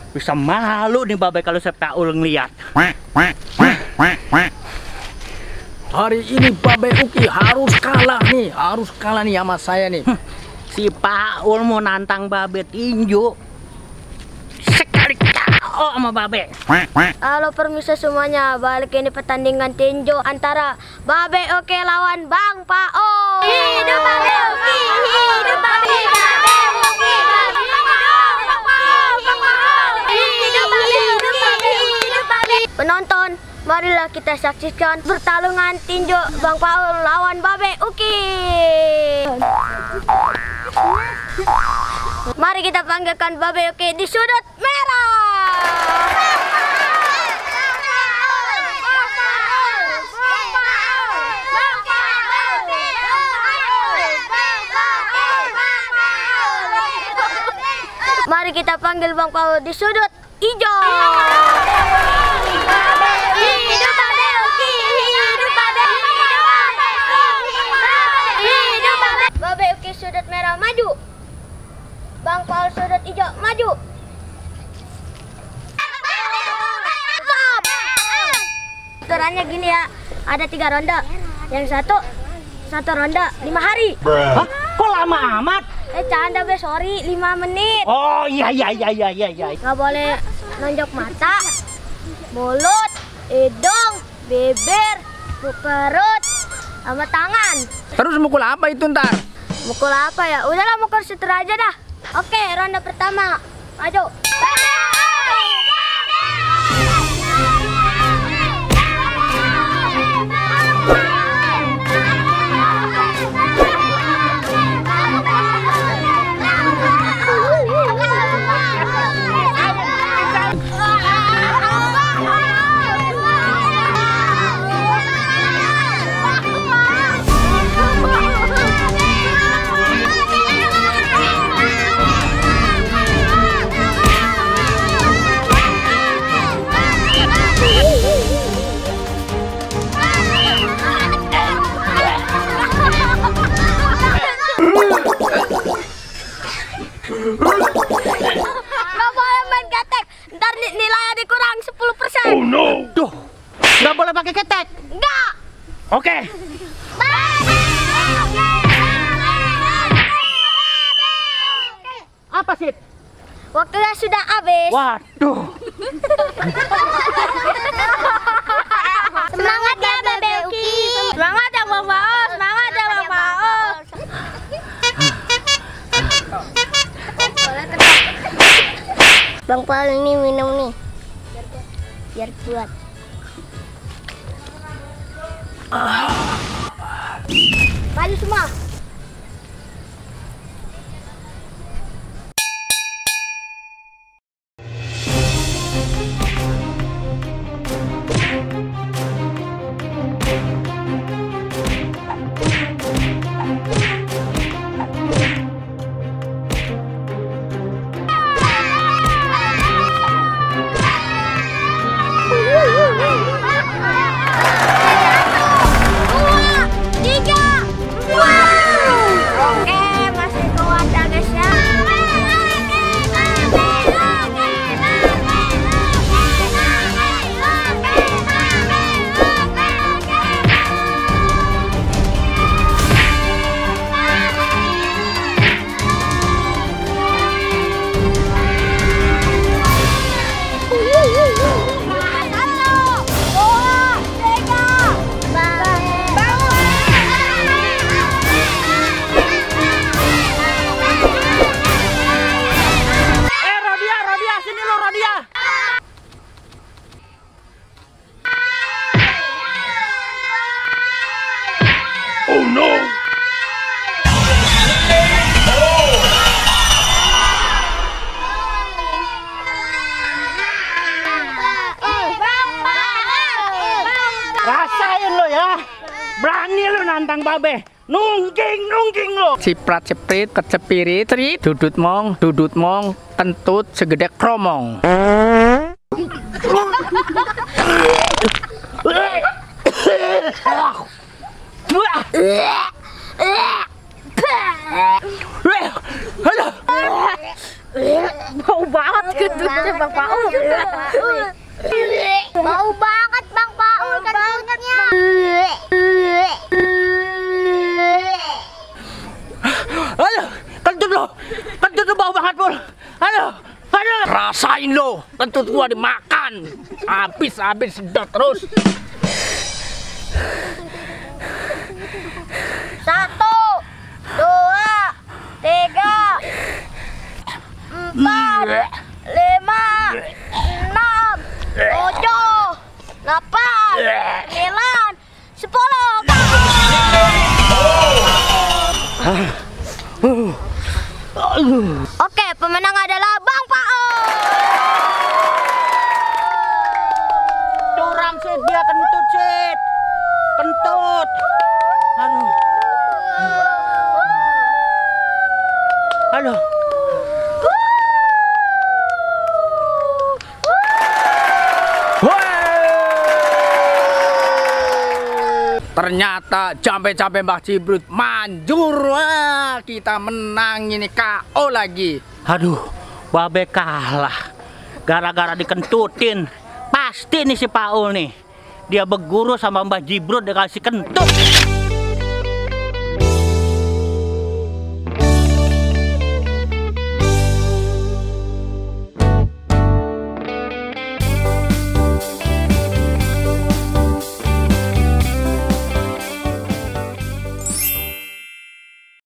Bisa malu nih Babe kalau Septaul ngeliat. Hari ini Babe Uki harus kalah nih sama saya nih. Si Paul mau nantang Babe tinju. Sekali KO sama Babe. Halo permisi semuanya, balik ini pertandingan tinju antara Babe Uki lawan Bang Paul. Hidup Babe Uki, hidup Babe Uki. Penonton, marilah kita saksikan pertarungan tinju Bang Paul lawan Babe Uki. Mari kita panggilkan Babe Uki di sudut merah. Mari kita panggil Bang Paul di sudut hijau. Hidup Babe Uki, hidup Babe Uki, hidup Babe. Babe Uki sudut merah maju. Bang Paul sudut hijau maju. Aturannya gini ya, ada 3 ronde. Yang satu ronde 5 hari. Hah? Kok lama amat? Canda be, sorry, 5 menit. Oh iya. Nggak boleh nonjok mata, mulut, hidung, bibir, perut, sama tangan. Terus mukul apa itu ntar? Mukul apa ya? Udahlah mukul seter aja dah. Oke, ronde pertama. Maju. Nggak boleh main ketek, ntar nilainya dikurang 10%. Oh no. Duh, nggak boleh pakai ketek. Nggak. Oke. Apa sih? Waktunya sudah habis. Waduh. Semangat ya Babe Uki. Semangat ya Bang Paul. Semangat ya Bang Paul. Bang Paul ini minum nih. Biar kuat. Maju semua. Dua, tiga, ya. Berani lu nantang babe. Nungging lu. Ciprat ceprit, kecepirit, trit, dudut mong, kentut segede kromong. Bau banget kentutnya Bang Paul. Bau banget Bang Paul kentutnya. Aduh, kentut lu bau banget Pul. Aduh. Rasain lo, kentut gua dimakan. Habis sedot terus. 1, 2, 3, 4, 5, 6, 7, 8, 9, 10. Oke, pemenang adalah Bang Paul. Curang Sid, dia kentut Sid. Kentut. Aduh. Ternyata capek-capek Mbak Cibrut manjur. Wah, kita menang ini KO lagi. Aduh, babe kalah. Gara-gara dikentutin. Pasti nih si Paul nih. Dia berguru sama Mbak Jibrut dia kasih kentut.